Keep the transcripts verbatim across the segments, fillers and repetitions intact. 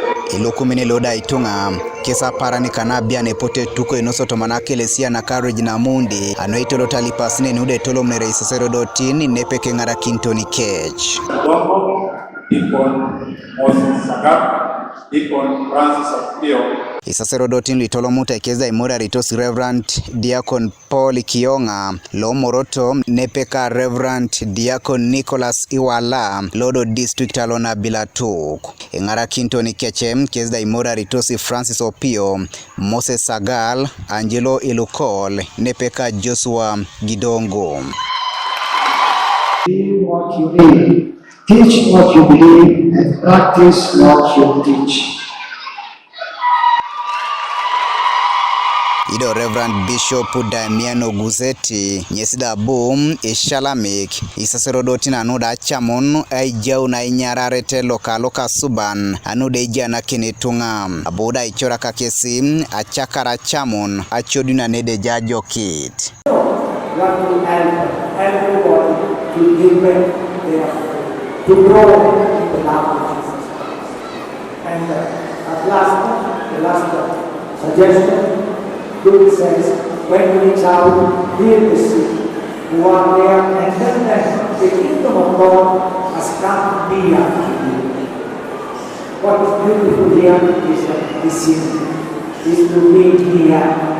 Ilukumin lo da ituŋa, kes aparan kana abian epote tuko inoso tomana Ekelesia naka Regina Mundi, anu eitolot alipas neni nuda etolomnere isaserodotin nepek eŋarakiniton kec. Dombo, Deacon Moses Sagap, Deacon Francis Opio. Isaserodotin lu itolomut kes da imoriaritos Reverend Deacon Paul Kioŋa lo Moroto, nepeka Reverend Deacon Nicholas Iwala lo do district alo Nabilatuk. Eŋarakiniton kec kes da imoriaritos Francis Opio, Moses Sagal, Angelo Ilukol, nepeka Joshua Gidongo. Believe what you read, teach what you believe, and practice what you teach. Ido Reverend Bishop Damiano Guzzetti, ŋes da abu isalamik isaserodotin anu da acamun aijaun ainyararete loka lokasuban anu da ijanakin ituŋa. Abu da aicorak kesi acakar acamun acodun ane da ejajokit. What we help everybody to give back their, to grow in the love of Jesus Christ. And, uh, at last, the last, uh, suggestion, good says, when you reach out, heal the sick who are there, and tell them the kingdom of God has come near to you. What is beautiful here is that this is, is to be here.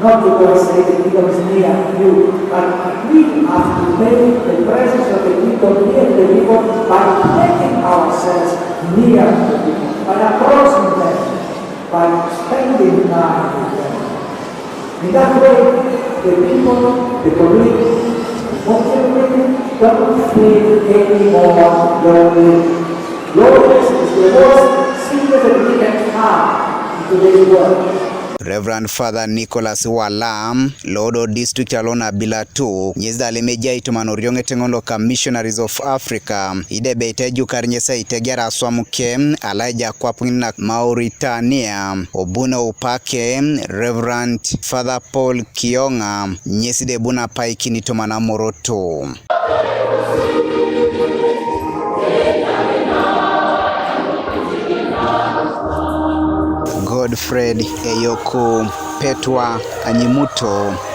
Not because the kingdom is near you, but we have to make the presence of the kingdom near the people by making ourselves near to the people, by approaching them, by spending time with them. In that way, the people, the community, the community don't feel any more lonely. Loneliness is the worst sickness that we can have in today's world. Reverend Father Nicholas Walam, lo do district alo Nabilatuk, ŋes da lem ejai ituman orioŋet eoŋ loka Missionaries of Africa, ido ebe ite ejukar ŋes aitegear aswam ke, ala eja akwap ŋin na Mauritania, obunio upake, Reverend Father Paul Kioŋa, ŋes da ebuni apaikin ituman Moroto. Godfred Eyoku, Petwa Anyimuto,